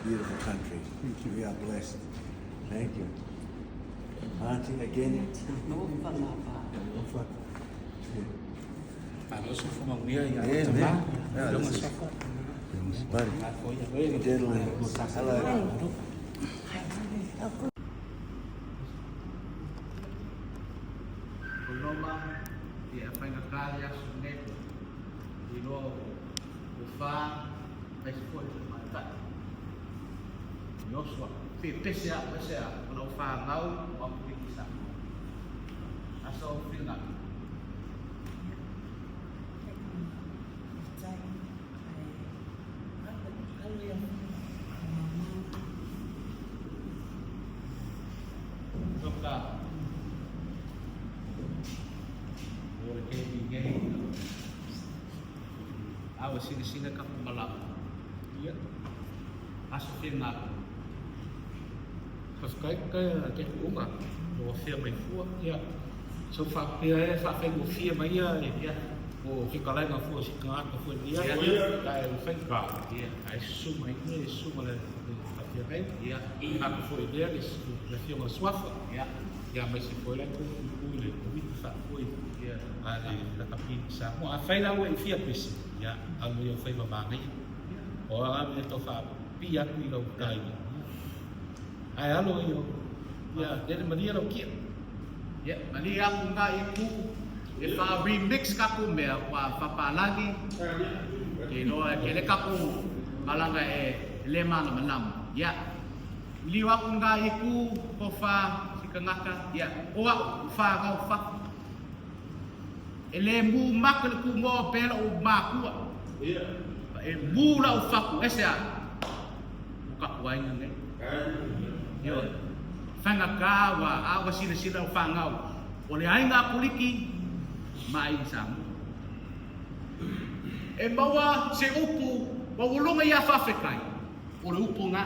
Beautiful country. Thank you. We are blessed. Thank you. Auntie, again. Yeah, man. Yeah, this is buddy. Gentlemen. Hello. O Roma, ia faigata le aso lenei, i loa o fa aemaise foi o tamaitai. Iosua, fe pese au ese a o lau fanau o Apoliki Samoa. Aso o whiringa. Toka. O le kemi nei. Awa sinasina ka malapa. Ia. Aso whiringa. Faafetai kai te huunga o afea mai fua. Ia. So faapea e faafaigofie mai ia Ia. o fetalaiga fua si tagata foi ia. Ia. Ae ua faigā. Ia. Ae susu mai ia e susu ma le faafeagaiga. Ia. Gata foi lea le afioga i le Suafa. Ia. Ia aemaise foi la outou puipui i le Komiti Faafoe Ia. a le Lakapi Samoa. Afai la ua e fia pese, ia alo ia o faiva manaia. O a mea tau faapipii atu i lau tai. Ae alo ia, ia lele malie lau kia. Ia, malie aku ngā ipu e wha remix kakou mea ua whapalagi ke loa ke le kakou malanga e le mana manama. Ia, liu aku ngā ipu ko wha sikangaka, ia, o au wha ngau wha. E le mu maka le ku ngoa pela o makua. E mu la o whaku, ese a. O kaku ainga nei. Ioe. Whaingaka wa awa silasila o whangau. O le aiga a Poliki ma aiga Samoa. E maua se upu wa ua luga ia whawhetai. O le upu nga.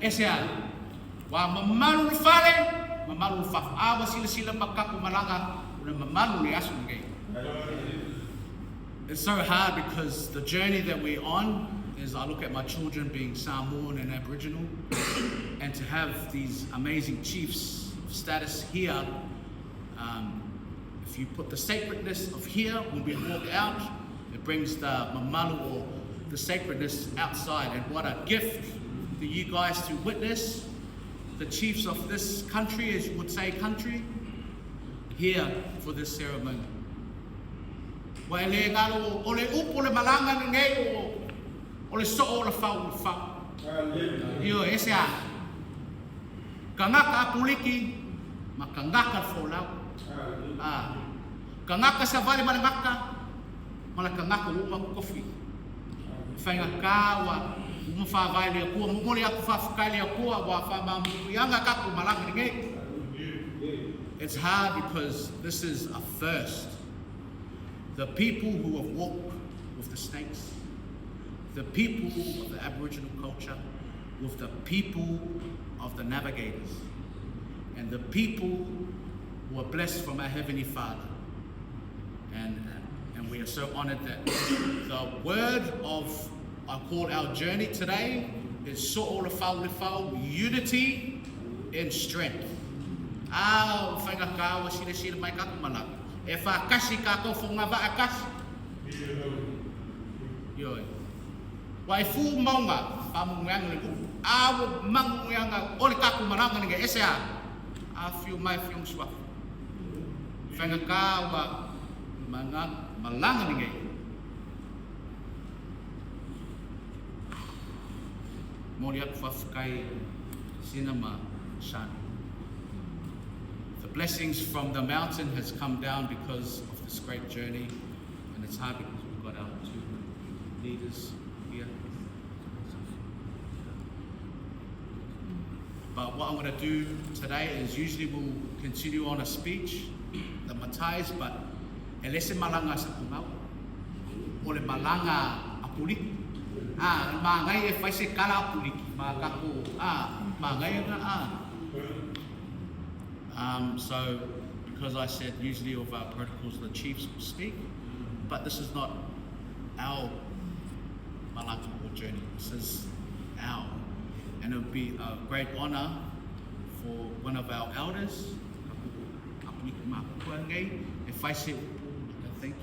Ese a. Wa mamalu le fale, mamalu le fafo. Awa silasila ma kaku malanga o le mamalu le aso lenei. It's so hard because the journey that we're on is I look at my children being Samoan and Aboriginal, and to have these amazing chiefs of status here, um, if you put the sacredness of here when we walk out, it brings the mamalu or the sacredness outside. And what a gift for you guys to witness the chiefs of this country, as you would say country, here for this ceremony. Ua e le galo o le upu o le malaga lenei o o le soo o le fau o le fau. Ioe, ese a. Kangaka a puliki ma kangaka le folau. A. Kangaka savali ma le gaka ma le kangaka ua uma kofi. Faigata ua uma faavae le Akua, momoli atu faafetai le Akua ua faamanuiaga tatou malaga lenei. It's hard because this is a first. The people who have walked with the snakes, the people of the Aboriginal culture, with the people of the navigators, and the people who are blessed from our Heavenly Father. And, and we are so honored that the word of, I call our journey today, is so'olefau unity in strength. Ah, o whainga kāua sira sira mai kaku malaka. E whakasi kākou whonga waa kasi. Ioi. Wa e fū maunga, whamungueanga le upu. A wo mangueanga o le kaku malanga nge ese a. A whiu mai whiu suafu. Whainga kāua malanga nge. Mori aku whawhikai sina ma Shani. The blessings from the mountain has come down because of this great journey, and it's hard because we've got our two leaders here. But what I'm going to do today is usually we'll continue on a speech, the matais, but e le se malaga a Sapungau, o le malaga a Puliki. Ah, magai e fai se kala a Puliki, ma kako, ah, magai na, ah. So, because I said usually of our protocols the chiefs will speak, but this is not our malaga or journey. This is our. And it would be a great honor for one of our elders, thank you.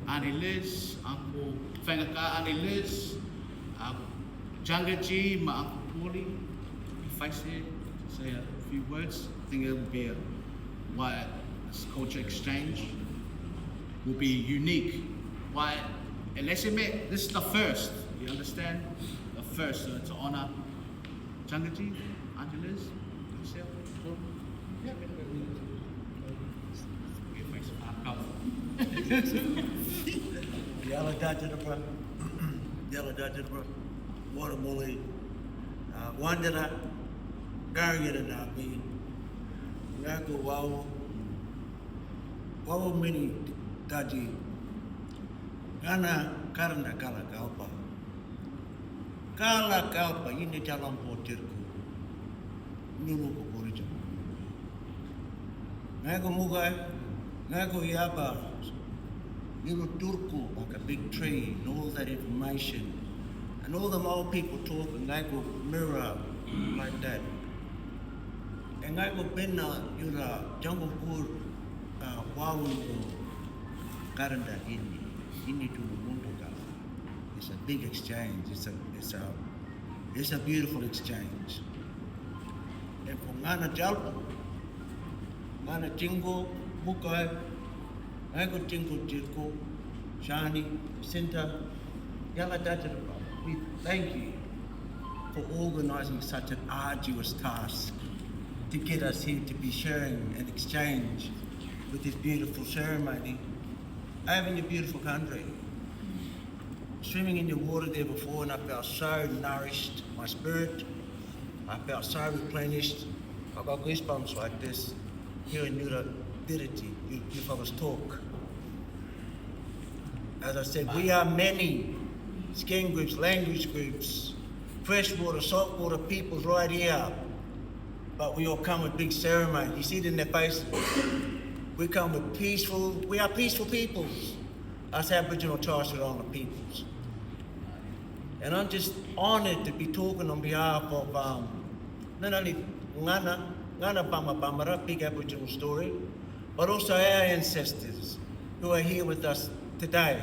Auntie Liz, Uncle Whangaka, Auntie Liz, Junga G, ma Uncle Paulie, e fai se, to say a few words. I think it will be a, why this culture exchange will be unique. Why, and this is the first, you understand? The first, so it's an honor. Junga G, Auntie Liz, yourself. Yeah. Yala Dajinabra, Yala Dajinabra, Watermully, Wandera, Garrigan and Nabi, Ngako Wawo, Wawo Mini Daji, Gana Karanda Kala Kalpa, Kala Kalpa, Yini Talampo Tirku, Nunu Kukurija. Ngako Mugai, Ngako Yaba, Little Turku, like a big tree, and all that information. And all the old people talk and they go mirror like that. And I go bena yura jungle pur wawu karanda inni inni to mundu. It's a big exchange. It's a beautiful exchange. And for Ngana Jalpa, Ngana Tingo, Mukai, Ngako Tingo Tirko, Shani, Jacinta, Yala Dajinaba, we thank you for organising such an arduous task to get us here to be sharing and exchange with this beautiful ceremony, having a beautiful country. Swimming in the water there before, and I felt so nourished, my spirit, I felt so replenished. I got goosebumps like this, hearing Nura Diriti, you fellas talk. As I said, we are many skin groups, language groups, freshwater, saltwater peoples right here. But we all come with big ceremony. You see it in their face? We come with peaceful, we are peaceful peoples. Us Aboriginal Torres Strait Islander peoples. And I'm just honoured to be talking on behalf of not only Ngana, Ngana Bama Bamara, big Aboriginal story, but also our ancestors who are here with us today.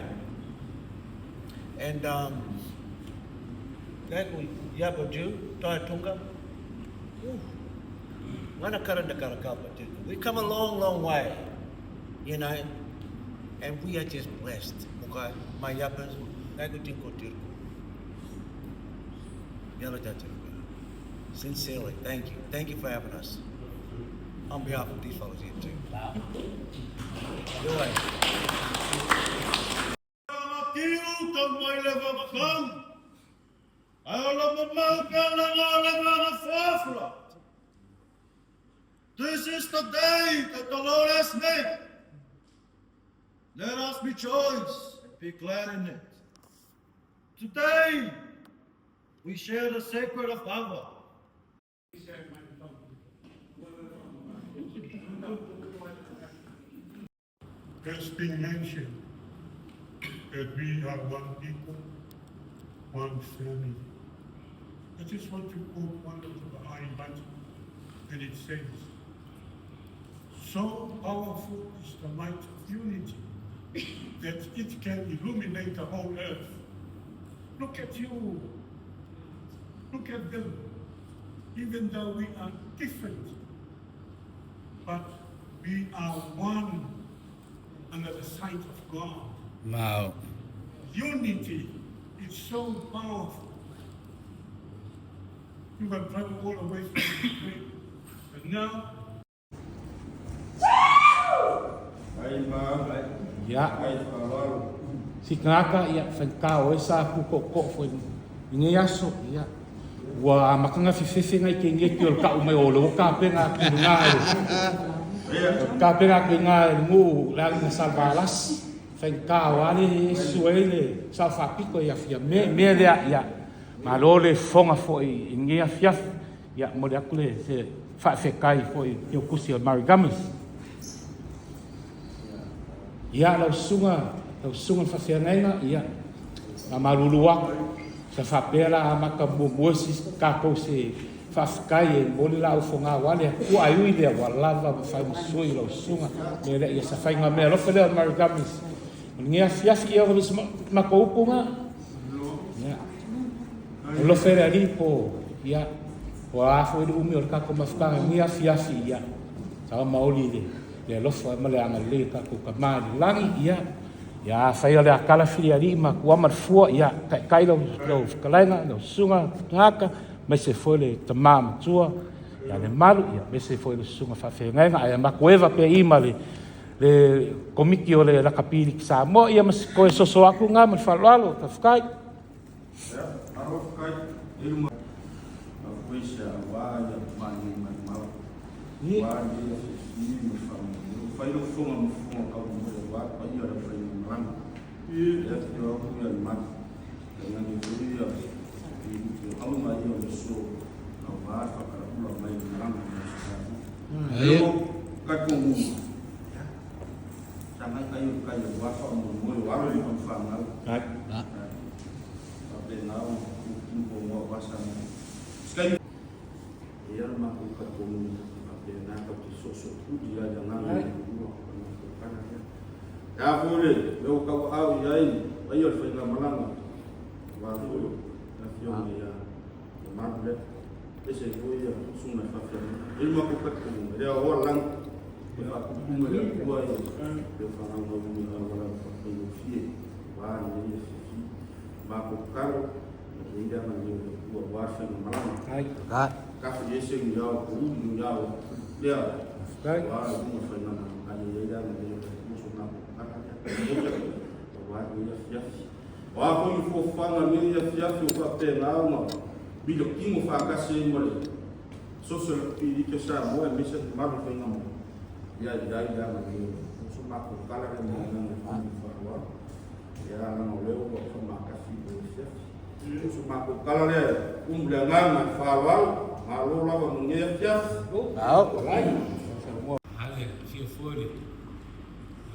And Ngako Yabaju, Tai Tunga, Ngana Karanda Karakapa. We come a long, long way, you know, and we are just blessed. Okay, my yapas, Ngako Tinko Tirko. Yala Tatirko. Sincerely, thank you. Thank you for having us. On behalf of these fellows here too. Joy. This is the day that the Lord has made. Let us rejoice and be glad in it. Today, we share the sacred of Ava. It's been mentioned that we are one people, one family. I just want to quote one of the Baha'i letters, and it says, so powerful is the light of unity that it can illuminate the whole earth. Look at you. Look at them. Even though we are different, but we are one under the sight of God. Wow. Unity is so powerful. You can travel all the way from Ukraine, but now Ia. Si ngaka ia whaikao e sa puko ko fo i nei aso ia. Ua makanga fifefe ngai ke nge ki o le kau mai o le o kapenga ki ngā e. Kapenga ki ngā e ngu le alina salvalas. Whaikao ale e sua e le sa whapiko i awhia. Me, me lea ia. Ma lo le fonga fo i nge awhiafi. Ia mo le aku le se whaafekai fo i te okusi o Mary Gummers. Ia lau sunga whawhiangainga, ia, ngā maruru aku, Sa faapea la amata muamua si tatou se faafetai e momoli la au foga aua le Atua ae ui lea ua lava ma fai ma sui lau susuga mea lea ia sa faiga mea alofa lea o le Murray Governors o lenei afiafi ia o se matou upu na ia alofa e le Alii po ia ua a foi le umi o le tatou mafutaga i lenei afiafi ia sa maoli le le alofa ma le agalelei o tatou Tama i le lagi ia Ia, afai o le a tala filialii ma tuama le fua, ia, taitai lau, lau fetalaiga, lau susuga tagata, aemaise foi le tama matua, ia le malu, ia, aemaise foi le susuga faafeagaiga, ae matou eva pea i ma le, le komiti o le lakapi liki Samoa, ia ma se toe soso atu ngā ma le faaaloalo, faafetai. Ia, malo faafetai. E luma afuaisa aua ia malie maumau. Aua lenei afiafi ma le faamoemoe. Fai lou fofoga ma fofoga taumoe aua le paia o le aufaigamalaga. Lea afifio atu ia le malu. Tainane foi ia i auga ia o le aso aua le faatalaula mai le malaga i Aso Samoa. Lea ua talitonuga, ia, sagai tai o le tai aua le faamoemoe o alo ma fanau. Faapena ona tupu mo aua Samoa. Sky. E ia le matou talitonuga faapena tatou te soosoouli ai le agaga i le Atua o le matou tala lea. E a foi le mea ua tauaau i ai paia o le faigamalaga aua foi le afioga ia Lemalu lea. Ese foi ia susuga i le faafeagaiga. E i ai le matou talitonuga, e le aoaoa le lagi. E faapupuga e le Atua ia le faagaugauina i auala faafaigofie aua lenei afiafi. Matou tatalo, ia i ai le agalelei o le Atua aua le faigamalaga. Tafi ese ni ao ko uli ni ao lea aua le luga faigamalaga. Ia i ai le agalelei o le Atua so matou tatala lea. Aua lenei afiafi. O a foi ni fuafuaga i lenei afiafi o faapena ona milokino faatasi ai ma le Social Piliki o Samoa aemaise le mamalu o le faigamalaga. Ia i ai le agalelei o le Atua so matou tatala lea ma le agaga faaaloalo. Ia leaga o lea ua faamakasi i le afiafi. O so matou tala lea, umu le agaga i le faaaloalo, malo lava mo lenei afiafi. Ale afio foi le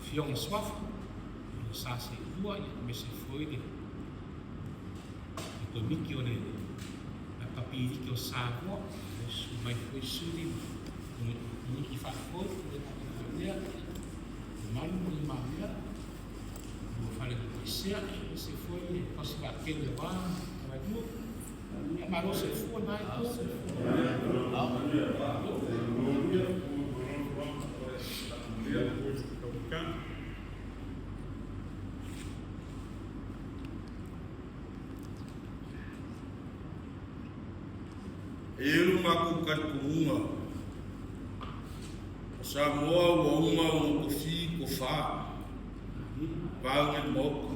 Afioga Suafa, le Sa Seilua, ia aemaise foi le Komiti o le Lakapi Iliki o Samoa, le susu mai foi suli ma le Komiti Faafoe, le Faapea, le malu ma le mamea. Ua faletuaisea aemaise foi le tausi faatele aua Tamalua. Ia malo soifua lena itu. E i ai lo matou talitonuga, o Samoa ua uma ona tofi tofa vaeane le Maota.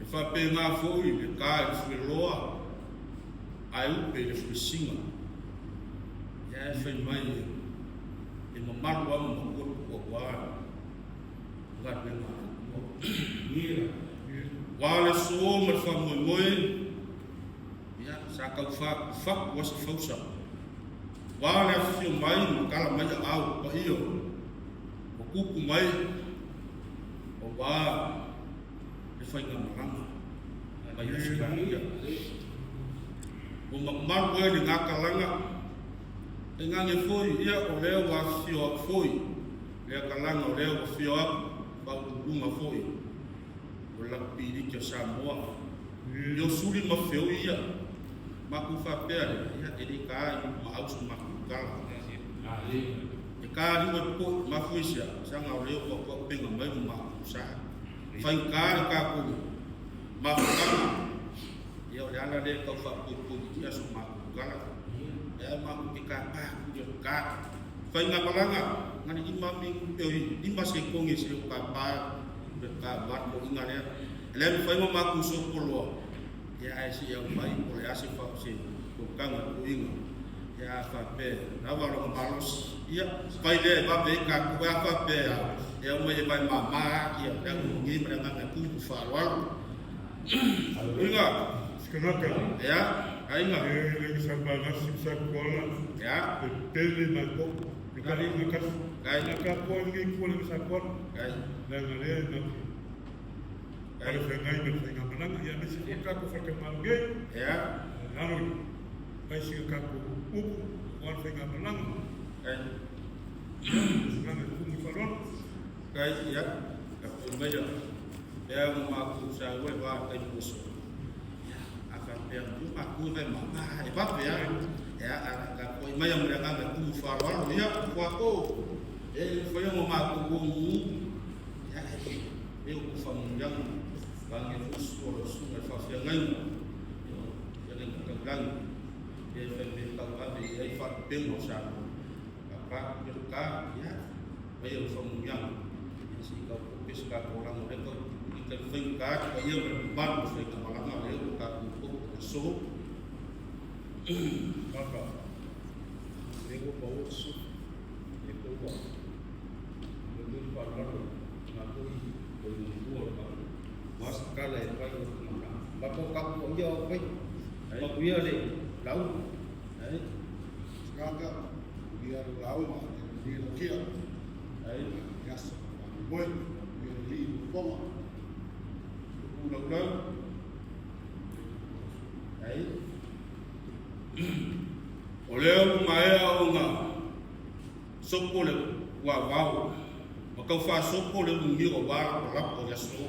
E faapena foi le ta i le fueloa ae upe i le fuesiga. Ia e fai mai e mamalu lava ma matua le puapuaga galuega a le Atua. Aua le aso ma le faamoemoe, ia, sa tau fatufatu lava se fausa. Aua le afifio mai ma tala mai aao paia ua tupu mai aua le faigamalaga mai Ausetalia. Ua mamalu ai lena talaga, tainane foi ia o lea ua afifio atu foi lea talaga o lea ua afio atu faauluuluga foi o le Lakupiliki o Samoa. Io suli ma feoi ia, matou faapea lea, ia e le ta i maau so matou tala. E ta liu e popoe, mafua i se a, saga o lea ua tuaupega mai lo matou sa. Faigata le tatou mafutaga, ia o le ala lea e tau faapoipoi ia so matou tala. Ia matou te tapa atu ia ta. Faigamalaga, na le lima minute, oi, lima sekone se o tapa le ta vato ina lea. E le mafai ona matou sopoloa, ia ae se i aumai po o le a se se fonotaga tuuina, ia a faapea e lava lona malosi, ia fai lea e vave ai tatou, ae a faapea e aumai e vae mama ia le augaugi ma le agaga e tumu faaaloalo. Uiga. Sikanaka. Ia, aiga. E le sa malasi sa kuala. Ia. E pele na ko. E ka na ka. Kai. Na ka ko ngi ko le sa kuala. Kai. Na na le na. Kai. Talafeagai ma le faigamalaga, ia aemaise foi le tatou faletalimalo nei. Ia. I lalo i fai sina tatou upu aua le faigamalaga. Ai. Ia, tulaga e tumu i le faaaloalo. Kai, ia, tapuai maia pea ma matou saua i va taimi ua sola. Ia, a faapea, ua matou e fai ma, a, e vave a. Ia, a tapuai maia ma le agaga e tumu faaaloalo, ia, fuatou, e le mafai ona matou o mumu. Ia, e, e o ku faamanuiaga, vaeane foi sua o lau susuga i le faafeagaiga, ia, o feagaiga taulagi, ia e fai mea tauave i ai faalupega o Samoa. Papa, ia ka, ia, mai o faamanuiaga, ia se i tau kope se tatou olaga o lea tau i tai faigata atu ai ia ma le mamalu o faigamalaga lea ua tatou popo i le aso. Papa, lea ua maua le sufi, lea foi ua momoli le faaaloalo i matou i le matua o le matou. Ua se tala e fai o le tulaga. Matou tapuaia o fai, manuia le lauga. Ai. Sikaga, manuia le lauga, manuia le kia. Ai. Le aso, faamoemoe, manuia le alii ma fofoga. Upu laulau. Ai. O lea ua maea ona sopo le uavao ma tau faasopo le ulugia aua lapalapa o le aso.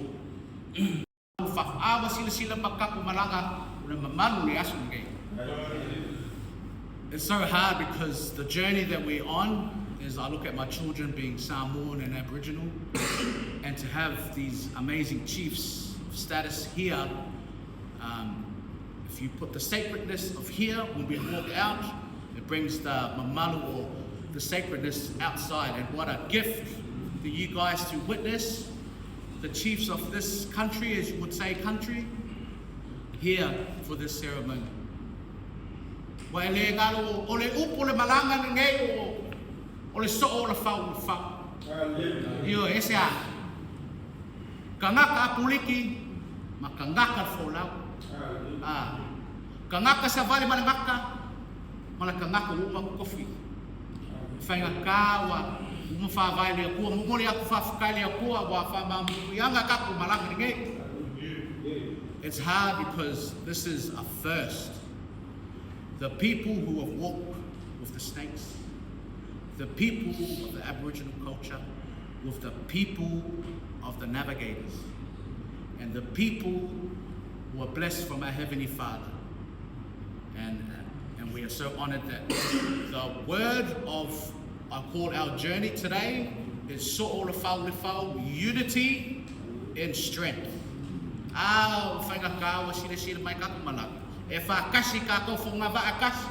Fa'aawa silasila ma kaku malaga o le mamalu le aso lenei. It's so hard because the journey that we're on is I look at my children being Samoan and Aboriginal, and to have these amazing chiefs of status here, if you put the sacredness of here, when we walk out, it brings the mamalu or the sacredness outside. And what a gift for you guys to witness the chiefs of this country, as you would say country, here for this ceremony. Ua e le galo o le upu o le malaga lenei o o le soo o le fau o le fau. Ioe, e se a? Kangaka a puliki ma kangaka le folau. A, kangaka savali ma le gaka ma le kangaka ua uma kofi. E faigata ua uma faavae le Atua, momoli atu faafetai le Atua ua faamanuiaga tatou malaga lenei. It's hard because this is a first. The people who have walked with the snakes, the people of the Aboriginal culture, with the people of the navigators, and the people who are blessed from our Heavenly Father. And, and we are so honored that the word of, I call our journey today, is so'olefaolefao, unity in strength. A, o whainga ua silasila mai kaku malaga. E whakasi kākou whonga waa kasi.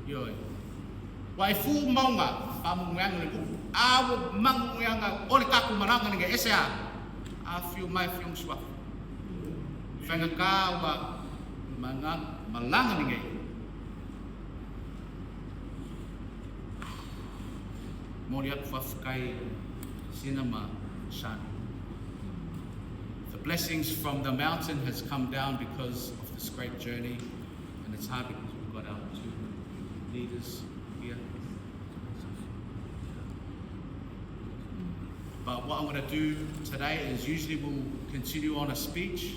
Ioe. Wa e fu maunga, whamungueanga le upu. A wo mangueanga o le kaku malanga nge ese a. A whio mai whio suafu. Whainga ka ua malanga nge. Mori atu whawhikai sina ma shani. The blessings from the mountain has come down because of this great journey, and it's hard because we've got our two leaders here. But what I'm going to do today is usually we'll continue on a speech,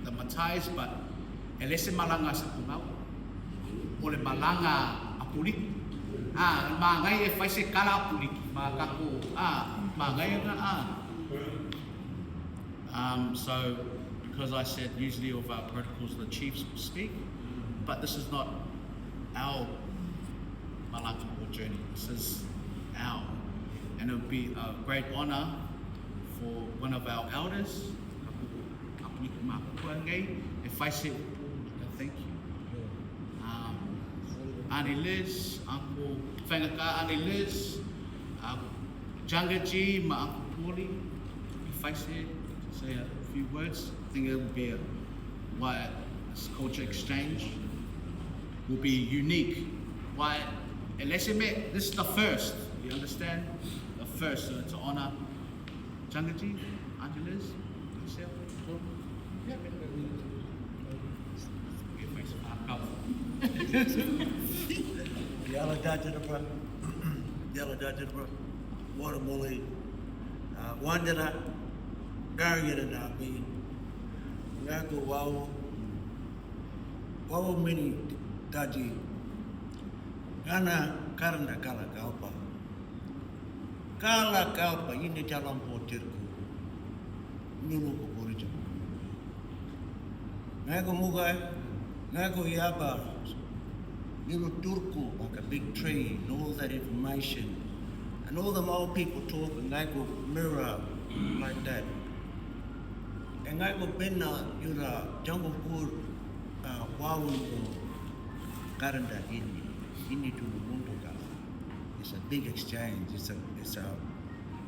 the matais, but e le se malaga a Sapungau, o le malaga a Puliki. Ah, magai e fai se kala a Puliki, ma kako, ah, magai na, ah. So, because I said usually of our protocols the chiefs will speak, but this is not our malaga or journey. This is our. And it would be a great honor for one of our elders, thank you. Auntie Liz, Uncle Whangaka, Auntie Liz, Jangaji, ma Uncle Paulie, if I say, say a few words, I think it will be a why this culture exchange will be unique. Why, LSMA, this is the first, you understand? The first, so it's an honor. Jangaji, Auntie Liz, yourself, yeah. Yala Dajinabra, Yala Dajinabra, Watamuli, Wandana, Garrigan and Abi, Ngako Wao, Wao Mini Taji, Ngana Karanda Kala Kaupa. Kala Kaupa, Yine Jalampo Tirku, Nunu Kukurija. Ngako Mugai, Ngako Yaba, little Turku, like a big tree, and all that information. And all the old people talk and they go mirror like that. And I go bena yura jungle pur wawu karanda inni inni to mundu. It's a big exchange. It's a it's a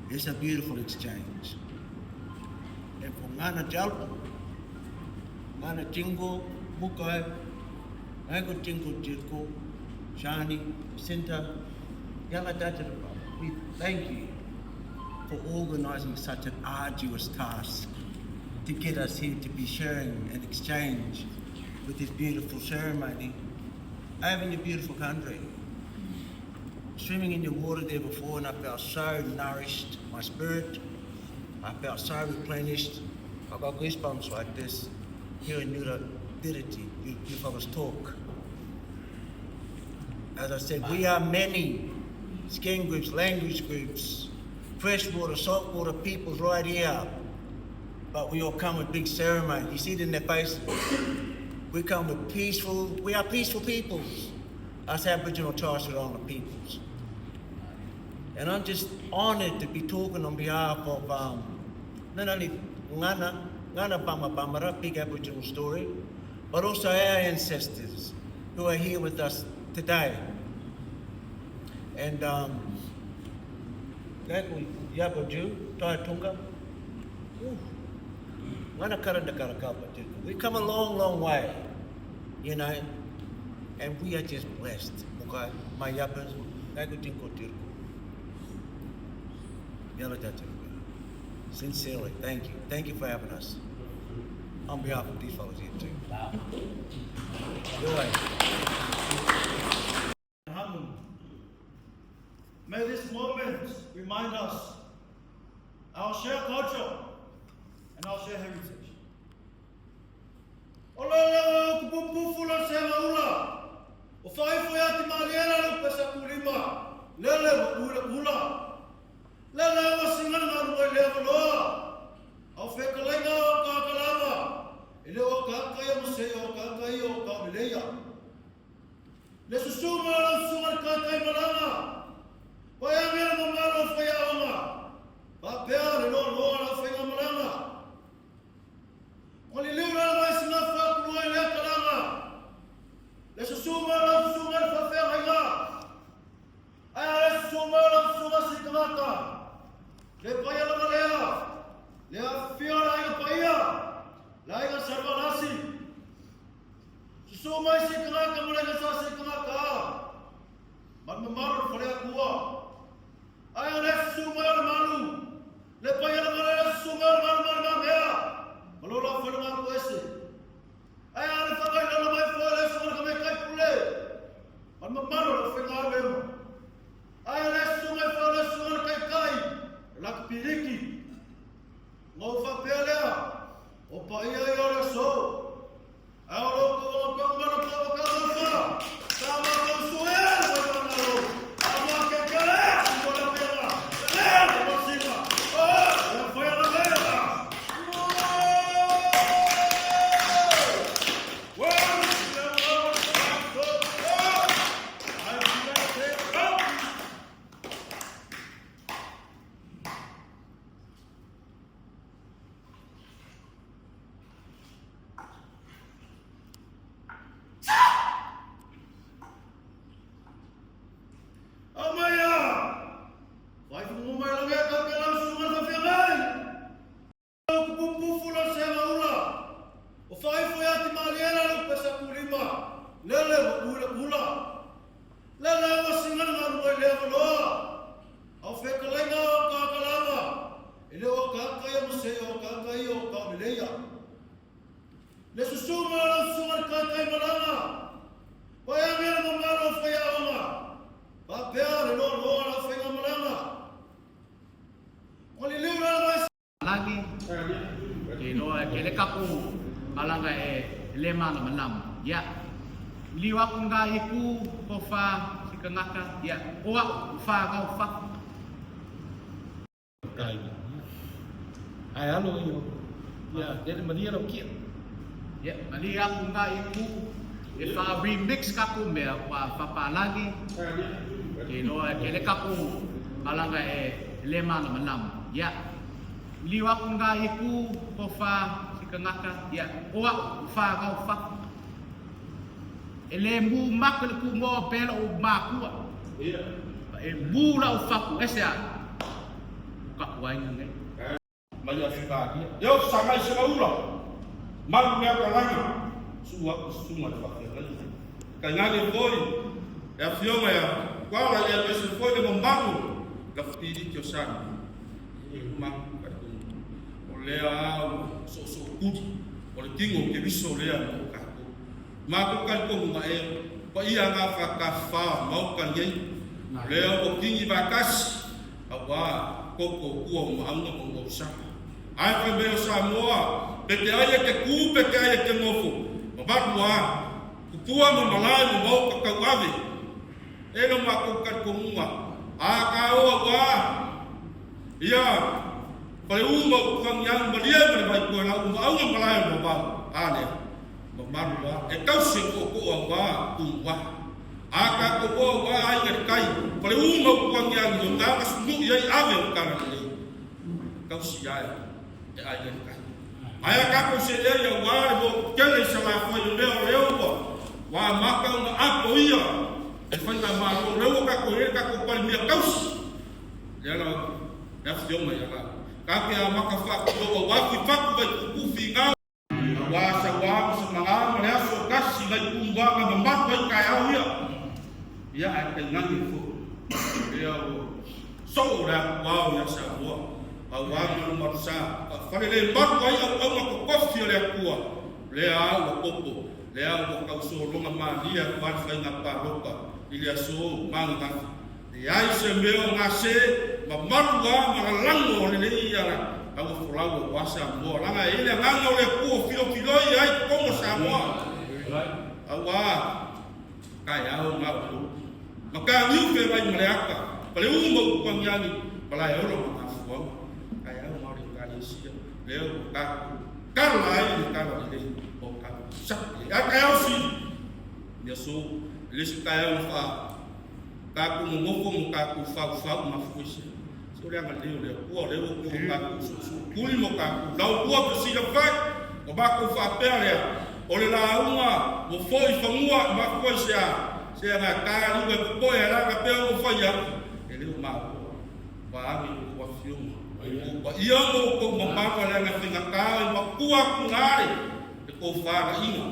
it's a beautiful exchange. And for Ngana Jalpo, Ngana Tingo, Mukai, Ngako Tingo Jirko, Shani, Jacinta, Yala Dajarapa, we thank you for organising such an arduous task to get us here to be sharing and exchange with this beautiful ceremony over in your beautiful country. Swimming in your water there before, and I felt so nourished, my spirit. I felt so replenished. I got goosebumps like this hearing Nura Diriti, you, you fellas talk. As I said, we are many skin groups, language groups, freshwater, saltwater peoples right here. But we all come with big ceremony. You see it in their faces. We come with peaceful, we are peaceful peoples, us Aboriginal Torres Strait Islander peoples. And I'm just honoured to be talking on behalf of not only Ngana, Ngana Bama Bamara, big Aboriginal story, but also our ancestors who are here with us today. And Ngāku Yabaju, Tai Tunga, Ngana Karanda Karakapa. We come a long, long way, you know, and we are just blessed. Okay, my yapas, Ngāku Tinko Tirku. Yala Tatu. Sincerely, thank you. Thank you for having us. On behalf of these fellows here too. Joy. May this moment remind us our shared culture and our shared heritage. O le leo o kupupufu la sega ula. O whaifo ia te mariera le pesa kulima. Lele wa kula kula. Lele wa singana ngā rua i lea valoa. Au whekalainga o kākalava. E leo o kākai o masei o kākai o kāmileia. Le susu ma la susunga le kaikai malaga. Pai ame le mamalo o whaiaoga. Papea le loa loa la whainga malaga. O le liu la mai singa whakulua i lea kalaga. Le susu ma la susunga le whawheangaiga. Ai a le susu ma la susunga si tangata. Le paia lava lea. Le afia la inga paia. La inga sarvalasi. Susu mai si tangata mo le inga sa si tangata. Ma mamalu le whalea kua. Ai a le susu mai o le malu. Le paia lava lea susu mai o le malu malu mea. Ma lo la whale ngā koese. Ai a le whangai lala mai fua le susu ka me kai pule. Ma mamalu le whenga lema. Ai a le susu mai fua le susu le kai kai. Le laka piriki. Ngau whapea lea. O paia i o le so. Ai o loko o ka mana ka waka mawha. Ka ma kau suea le wai wangalo. Ka ma ke kere. Ko la pera. Le le masinga. O, le whai la mea. Amaia! Vai fumu mai lange ka ke lau sunga na whengai! O kupupufu la sega ula! O whaifo ia te maliera le pesa kulima! Lele wa kula kula! Lele wa singana ngā rua i lea valoa! Au whekalainga o kākalava! E leo o kākai o masei o kākai o kāmileia! Le susu ma la susunga le kaikai malaga! Pai ame le mamalo o whaiaoga! Papea le loa loa la whainga malaga! O le liu la mai Faapalagi, ke iloa e kele kakou malaga e le malamalama. Ia, liu aku nga iku ko fa sikangaka, ia, o a'u fa gau fafu. Kai. Ae alo ia, ia, lele malia lau kia. Ia, malia aku nga iku e fa remix kakou mea ua Faapalagi, ke iloa e kele kakou malaga e le malamalama. Ia, liu aku nga iku ko fa sikangaka, ia, o a'u fa gau fafu. E le mu maku le kumoa pe lo'u makua. E mu la'u faku ese a kaku aiga nei. Mai Ausetalia. E o fesagai se gaula, malu mea kalagi, suu aku susuga le faafeagaiga. Tainane foi le afioga ia Kuala ia aemaise foi le mamalu la Piliki o Samoa. E maku kalitonuu, o lea a ua soosootuli, o le tino o Keriso lea mo tatou. Maku kalitonuga e paia nga faatafa maoka nei, o lea ua kini vatasi, Auā, koko kua o maauga ma ua usaga. Ae fai mai o Samoa, pe te ai e te kū, pe te ai e te nofo, ma malu ā, kupua ma malae ma maoka tauave. E lo makou talitonuga, ā ka o auā, ia, fale ū ma utuagiagu malie ma le vai koe lau maauga malae o mavau, ā lea, ma malu ā, e tausi e toʻotoʻo auā, tumuā. A tatou oa ua aiga le kai, fale uma u agiagi o taga sunuʻi ai ave o tala lelei. Tausi ae e aiga le kai. Ae a tatou seʻei a ua le moku tele i Salafai o mea o lea ua ua amata ona apo ia e faigamalo lea ua tatou i ai le tatou Palemia tausi lea la le afioga ia la tate amata faatulou aua fuifatu vai tupu finau Aua sau a ma sa maga ma le aso tasi nai tumuaga mamalu ai taeao ia. Ia ae tainane foi. Lea ua soo le atuao ia Samoa. Aua malumalu sa, faafale le malu ai auauna totofi o le Atua. Lea a ua popo, lea ua tau sologa malie atu a le faiga palota i le aso mananafi. Leai se mea o gase mamalu a ma lalago o lelei ia aua folau aua Samoa laga e i ai le agaga o le Atua o filofiloi ai totonu o Samoa aua taeao na o le mataniu feagai ma le ata ma le uma upu agiagi ma laeola ma mafuaga taeao na o le Ekalesia lea ua tatou tala ai le tala lelei o tatou sapi ai taeao sili ia so le isi taeao na faa Tatou nonofo ma tatou faufau mafuese. Se o le agalelei o le Atua, o lea ua tou tatou usuusutuli ma tatou laulua fesilafai, ma matou faapea lea, o le lauga ua foi i fanua, mafua i se a? Se agata liu e popoe a laga pea ua fai atu, e le o maua. Vaage i outou afioga, o outou paia ma outou mamalu a leaga e faigata e matua atu na le tofalaiga,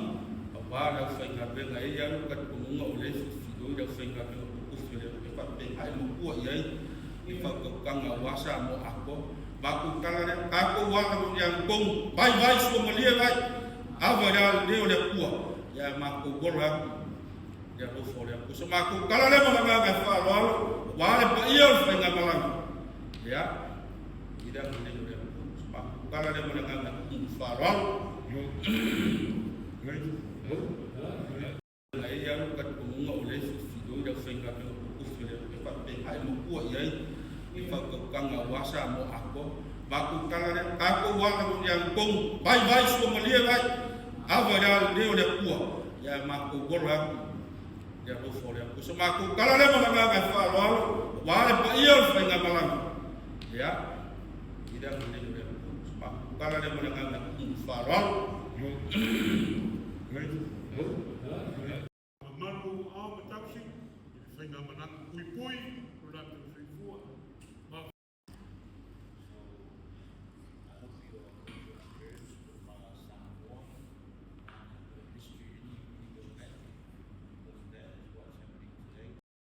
aua le aufaigaluega e i ai lou talitonuga o lea e filifiloi le aufaigaluega totofi o le e faapena e matua i ai le faautautaga aua Samoa atoa. Matou tala lea, tatou ala o le agatonu, vai vai sua malie vai, ava i le alalelei o le Atua, ia matou ola atu i le alofa o le Atua. So matou tala lea ma le agaga e faaaloalo, aua le paia o le faigamalaga, ia, i le agalelei o le Atua. So matou tala lea ma le agaga e faaaloalo. Na e i ai lou talitonuga o lea e filifiloi le aufaigaluega totofi o le e faapena e matua i ai le faautautaga aua Samoa atoa. Matou tala lea, tatou ala o le agatonu, vai vai sua malie vai, ava i le alalelei o le Atua, ia matou ola atu i le alofa o le Atua. So matou tala lea ma le agaga e faaaloalo.